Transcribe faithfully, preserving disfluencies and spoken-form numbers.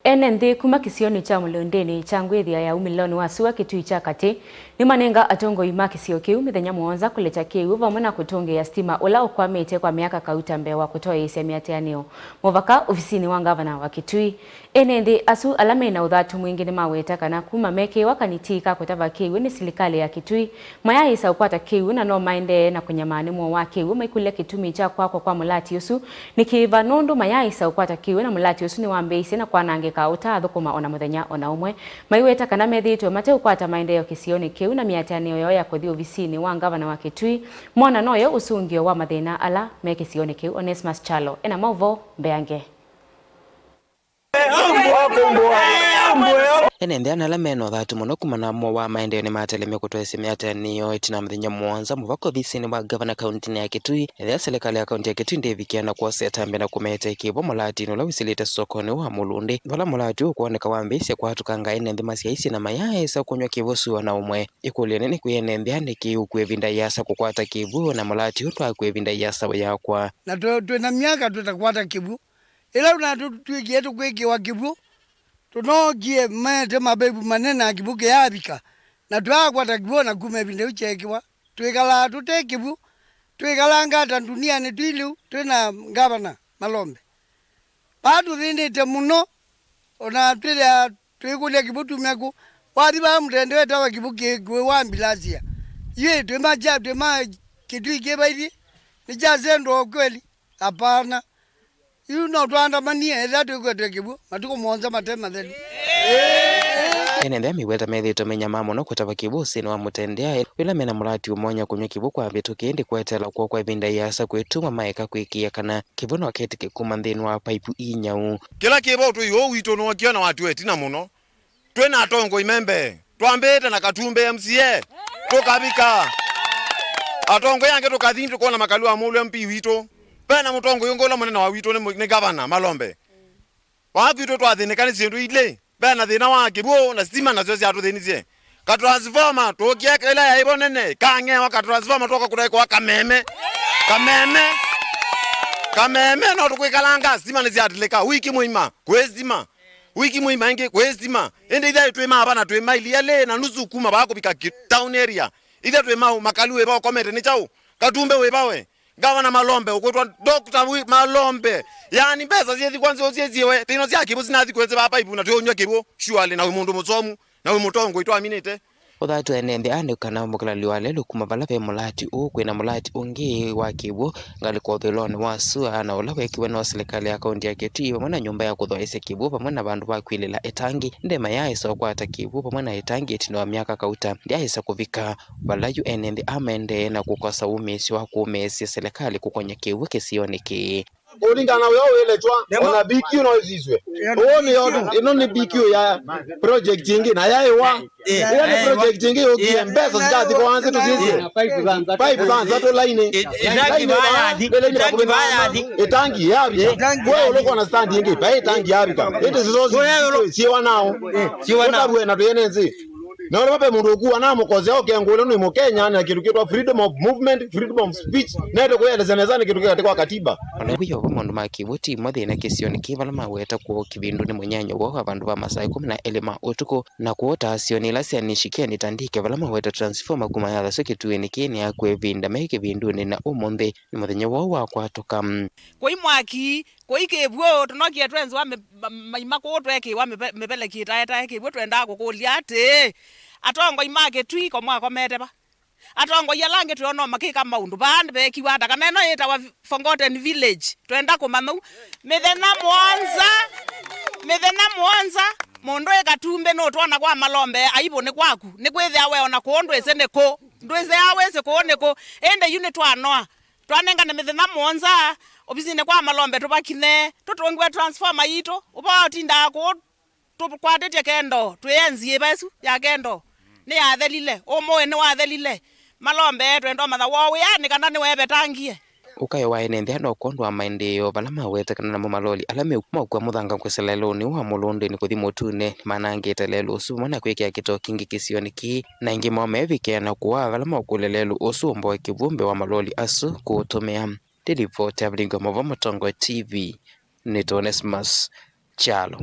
Ene nthĩ kuma kĩsionĩ kya Mũlũndĩnĩ kya ngwĩthĩa ya umĩlonĩ wa sua Kĩtui kya katĩ nĩmanenga atongoi ma kĩsio kĩu mĩthenya mũonza kũlekya kĩw'ũ vamwe na kũtũngĩĩa sitima ũla ũkwamĩte kwa myaka kauta mbee wa kũtoeesya mĩatĩanĩo mũvaka ovisinĩ wa ngavana wa Kĩtui. Ene nthĩ asu ala me na ũthatu mwingĩ nĩmaweta kana kuma mekĩĩwa kanitii ka kũtava kĩw'ũ nĩ silikalĩ ya Kĩtui, mayaaĩsa ũkwata kĩw'ũ na no maendee na kũnyamaa nĩ mũo wa kĩw'ũ maikũlya kĩtumi kya kwakwa kwa mũlati ũsu nĩ kĩĩva, nũndũ mayaaĩsa ũkwata kĩw'ũ na mũlati ũsu nĩwambĩĩisye na kwanangĩka ũtaathũkũma o na mũthenya o na ũmwe. Maiweta kana methĩĩtwe mateũkwata maendeeo kĩsionĩ kĩu na mĩatĩanĩo yoo ya kũthi ovisinĩ wa ngavana wa Kĩtui, mona noyo ũsũngĩo wa mathĩna ala me kĩsionĩ kĩu. Onesmus Kyalo ena maũvoo mbeange. Ene nthĩ ana ala me na ũthatu mũno kumana na mũo wa maendeeo nĩmatelemie kũtwaĩsya mĩatĩanĩo ĩtina mũthenya mũonza mũvaka ovisinĩ wa ngavana kauntinĩ ya Kĩtui, ethĩa silikalĩ ya kaunti ya Kĩtui ndĩvikĩa na kwosea tambe na kũmete kĩw'ũ mũlatinĩ ũla wĩsĩlĩte sokonĩ wa Mũlũndĩ, vala mũlati ũkwoneka wambĩĩsye kwatũkanga ene nthĩ masyaisye na mayaaĩsa kũnyw'a kĩw'ũ sua na ũmwe. Ĩkũlyo nene kwĩ ene nthĩ aa nĩkĩ ũkw'a ĩvinda ĩasa kũkwata kĩw'ũ na mũlati ũũ ndwaakw'a ĩvinda ĩasa ũyakwa. Na twĩ, twĩ na myaka tũtakwata kĩw'ũ. Ĩla na tũtw'ĩkie tũkwĩkĩwa kĩw'ũ, tũnookie maete mavaivu manene na kĩw'ũ kĩyavika, na twaakwata kĩw'ũ na kuma ĩvinda ĩu kyeekĩwa. Twĩkalaa tũte kĩw'ũ, twĩkalanga ta ndunianĩ twĩ lĩu twĩ na ngavana Malombe. Vaa tũthĩnĩte mũno, o na twĩthĩa twĩkũlya kĩw'ũ tume kũ. Wathi vaa mũtende wetawa kĩw'ũ kĩ, kĩ wa mbilasia. Yu twĩma kya, twĩma Kĩtui kĩ vaithi, nĩ kyasendwa kweli? Hapana. Yu no twaandamanie ethĩwa twĩkwetwe kĩw'ũ matukũ mũonza mate mathelu. Ene nthĩ aa mĩweta methĩĩtwe menyamaa mũno kũtava kĩw'ũ ũsĩnĩ wa mũtendea, ĩla mena mũlati ũmonya kũnyw'a kĩw'ũ kwa mĩtũkĩ, ĩndĩ kweteela kwoo kwa ĩvinda ĩasa kwĩtuma maeka kwĩkĩĩa kana kĩw'ũ no kĩtĩke kuma nthĩnĩ wa paipu ii nyau. Kĩla kĩ vo tũi ũũ witũ nĩwokio na watiwa ĩtina mũno. Twĩ na atongoi me mbee. Twambĩĩte na Katumbe M C A, tũkavika. Atongoi angĩ tũkathi tũkona Makalũ wa Mũlũ M P witũ. Ve na mũtongoi ũngĩ ũla mũnene wa witũ nĩ mũ-, nĩ gavana Malombe. Vaa kwitũ twathĩnĩka nĩ syĩndũ ilĩ. Ve na thĩna wa kĩw'ũ na sitima nasyo syatũthĩnisye. Ka transformer, tũkie ĩla yaĩ vo nene, kang'ewa ka transformer twoka kũtaĩkwa kameme. Kameme. Kameme no tũkwĩkalanga, sitima nĩsyatilĩka. Wiki mũima, kwĩ sitima. Wiki mũima ĩngĩ, kwĩ sitima. Ĩndĩ ithyĩ twĩ mava na twĩ maili elĩ na nusu kuma vaa kũvika ki-, town area. Ithyĩ twĩ mau, Makalũ wĩ va ũkomete nĩ kyaũ? Katumbe wĩ va we? Gavana Malombe, ũkwĩtwa Doctor Wi-, Malombe. Yaani mbesa syĩthi kwa nzĩ ũsyĩsiwe, tĩno sya kĩw'ũ sinathi kwĩsĩ vaa paipu na twĩũnywa kĩw'ũ, surely, na wĩ mũndũ mũsomu, na wĩ mũtongoi twaminĩte. Ũthatu ene nthĩ aa nĩ kana mũkalali wa lelũ kuma vala ve mũlati ũũ kwĩna mũlati ũngĩ wa kĩw'ũ ngalĩko ũthũĩlonĩ wa sua, na ũla wekiwe no silikalĩ ya kaunti ya Kitui vamwe na nyũmba ya kũthoesya kĩw'ũ vamwe na vandũ va kwilĩla ĩtangi. Ndema yaaĩsa ũkwata kĩw'ũ vamwe na ĩtangi ĩtina wa myaka kauta ndyaĩsa kũvika vala yu ene nthĩ aa maendee na kũkosa wumĩĩsyo wa kũũmĩĩsya silikalĩ kũkony'a kĩw'ũ kĩsionĩ kĩĩ. Kũlingana na wĩa ũilekwa, ona B Q no ĩsiswe. Ũũ nĩ yo, ĩno nĩ B Q ya project ĩngĩ, na yaĩwa. Ĩla nĩ project ĩngĩ yũkie, mbesa sikathi kwa wansi tũsisye. Pipe thanthatũ lainĩ. Ĩtangi vaa yathi. Ĩtangi vaa yathi. Ĩtangi yavika. Ĩtangi we ũlũkwa na stand ĩngĩ, vai ĩtangi yavika. Ĩndĩ sisosi siwa nao. Siwa nao. Tũtavue na tũyene nzĩ. Na ũla ve mũndũ ũkua na mũkosea ũkengũlwe nĩ Mũkenya na kĩndũ kĩtwa freedom of movement, freedom of speech, nete kwĩelesya nesa nĩ kĩndũ kĩkatĩ kwa katiba. Ona wĩo va maũndũ ma kĩw'ũ ti mo thĩna kĩsionĩ kĩĩ vala maweta kũũ kĩvindunĩ mũnyanyawa wa vandũ va masaa ĩkũmi na elĩ ma ũtukũ, na kũũ ta sioni ila sya Nishikeni Tandike vala maweta transformer kuma yathasya kĩtuĩnĩ kĩĩ nĩ ya kwĩvinda me kĩvindunĩ na ũmũnthĩ nĩ mũthenya woo wa kwatũka. Kũi mwaki, kũi kĩw'ũ, tũnokie twenzĩwa mĩ-, ma-, maima kũũ twekĩĩwa mĩve-, mĩveleki ĩtaetae kĩw'ũ. Twendaa kũkũlya atĩĩ, atongoi ma Kĩtui ko mwakomete va? Atongoi ala angĩ twĩona makĩka maũndũ vaa veekiwa ata? Kana ĩno yĩtawa forgotten village? Twenda kũmanya ũu. Mĩthenya mũonza, mĩthenya mũonza, mũndũ ĩ Katumbĩ nũtwona kwa Malombe, aivũ nĩ kwaku. Nĩkwĩthĩa we ona kũũ ndwĩsĩ nĩ kũ. Ndwĩsĩ aa wĩsĩ kũũ nĩ kũ. Ĩndĩ yu nĩtwanoa. Twanengane mĩthenya mũonza, ovisinĩ kwa Malombe tũvakinye, tũtũngiwe transformer yitũ, ũvoo ũtindaa kũũ tũkwatĩtye kendo, twĩe nzĩva ĩsu ya kendo nĩyathelile, ũmũĩ nĩwathelile. Malombe twenda ũmanya woo wĩanĩ kana nĩwevetangie. Ũkayo wa ene nthĩ aa no kwondũ wa maendeeo vala maweta kana namo maloli ala meũkua mũthanga kwĩsĩla lelũnĩ wa Mũlũndĩnĩ kũthi Mũtunĩ nĩmanangĩte lelũ ũsu vamwe na kwĩkĩa kĩtoo kĩngĩ kĩsionĩ kĩĩ, na aingĩ moo meevikĩa na kũaa vala maũkũlya lelũ ũsu ũmboe kĩw'ũ mbee wa maloli asu kũũtũmĩa. Ndĩlivoti ya Vilingi wa Maũvoo Mũtongoi T V, nĩtwa Onesmus Kyalo.